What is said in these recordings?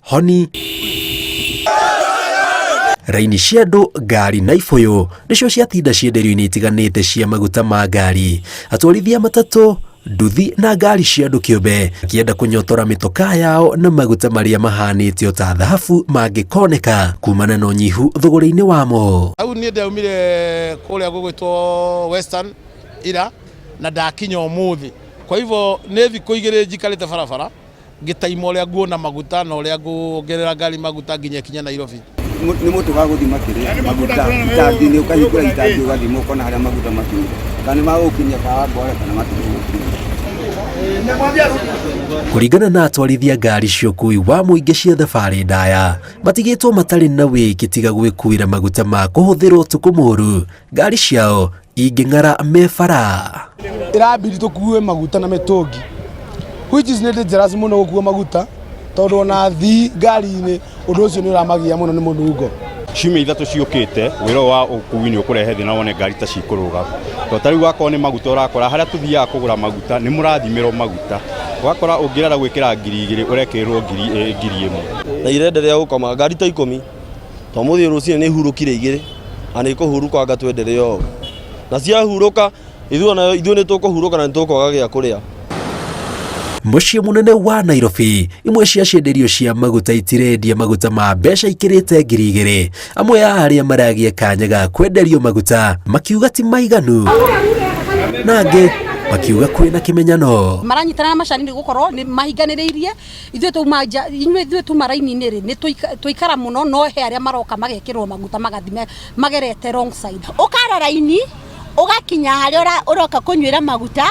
Honi raini cia andũ, ngari na ibũyũ nĩcio ciatinda cienderio-inĩ itiganĩte cia maguta ma ngari. Atwarithia matatũ, nduthi na ngari cia andũ kĩũmbe makĩenda kũnyotora mĩtokaa yao na maguta marĩa mahanĩte o ta thahabu mangĩkoneka kumana na ũnyihu thũgũrĩ-inĩ wamo. Hau niĩ ndaumire kũrĩa gũgwĩtwo Western ira na ndakinya ũmũthĩ. Kwa hivyo nĩ thikũ igĩrĩ njikarĩte barabara ngĩtaima ũrĩa nguona maguta na ũrĩa nguongerera ngari maguta nginya ĩkinye Nairobi. Nĩ mũtĩ wa gũthima kĩrĩa maguta itangi-inĩ, ũkahingũra itangi ũgathima ũkona harĩa maguta makinyire, kana nĩ magũkinyia Kawangware kana matigũgũkinyia. Kũringana na atwarithia ngari cia ũkuui wa mũingĩ cia thabarĩ ndaya, matigĩtwo matarĩ na wĩki tiga gwĩkuĩra maguta ma kũhũthĩra ũtukũ mũru ngari ciao ingĩng'ara me bara. Ĩrabidi tũkue maguta na mĩtũngi, which is nĩ dangerous mũno gũkua maguta tondũ ona athii ngari-inĩ ũndũ ũcio nĩ ũramagia mũno nĩ mũnungo. Ciumia ithatũ ciũkĩte wĩra ũyũ wa ũkui nĩ ũkũrehe thĩna wone ngari ta cikũrũga, tondũ ta rĩu wakorwo nĩ maguta ũrakora harĩa tũthiaga kũgũra maguta nĩ mũrathimĩrwo maguta, ũgakora ũngĩrara gwĩkĩra 2000 ũrekĩrĩrwo 1000. Na irenderea gũkoma ngari ta ikũmi to mũthĩ rũcinĩ nĩ hurũkire igĩrĩ na nĩ ikũhurũka anga twendelee ũũ, na ciahurũka ithuĩ ona ithuĩ nĩ tũkũhurũka na nĩ tũkwaga gĩa kũrĩa. Mũciĩ mũnene wa Nairobi, imwe cia cienderio cia maguta itirendia maguta ma mbeca ikĩrĩte 2000. Amwe a arĩa maragĩa kanya ga kwenderio maguta makiuga ti maiganu, na angĩ makiuga kwĩna kĩmenyano. Maranyitana na macani nĩ gũkorwo nĩ mahinganĩrĩirie. Ithuĩ twauma nja, inyuĩ ithuĩ tuma raini-inĩ rĩ, nĩ twaikara mũno, no he arĩa maroka magekĩrwo maguta magathi magerete wrong side. Ũkara raini ũgakinya harĩa ũroka kũnyuĩra maguta,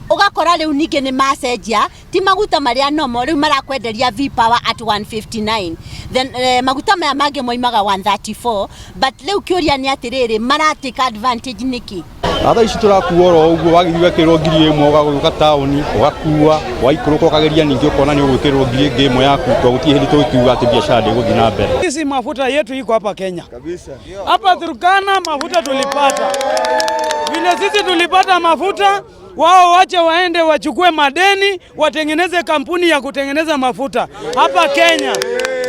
ũgakora rĩu ningĩ nĩ macenjia, ti maguta marĩa normal, rĩu marakwenderia V Power at 159. Then maguta maya mangĩ moimaga 134, but rĩu kĩũria nĩ atĩrĩrĩ, mara take advantage nĩkĩ? Na thaa ici tũrakua oro ũguo, wagĩthiĩ ũgekĩrĩrwo 1000 ũgagũka taũni ũgakua, waikũrũka ũkageria ningĩ ũkona nĩ ũgwĩkĩrĩrwo 1000 ĩmwe yaku, tondũ gũtirĩ hĩndĩ tũgĩkiuga atĩ biacara ndĩgũthiĩ na mbere. Sisi mafuta yetu iko hapa Kenya kabisa. Hapa Turkana mafuta tulipata vile sisi tulipata mafuta, wao wache waende wachukue madeni watengeneze kampuni ya kutengeneza mafuta hapa Kenya.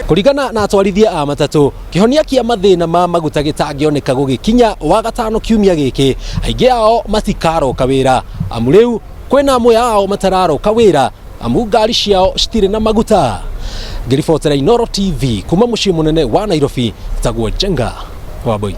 Kũringana na atwarithia a matatũ, kĩhonia kĩa mathĩna ma maguta gĩtangĩoneka gũgĩkinya Wagatano kiumia gĩkĩ, aingĩ ao matikaroka wĩra, amu rĩu kwĩna amwe ao matararoka wĩra amu ngari ciao citirĩ na maguta. Ngĩribotera Inooro TV kuma mũciĩ mũnene wa Nairobi, tagwo Njenga Wambui.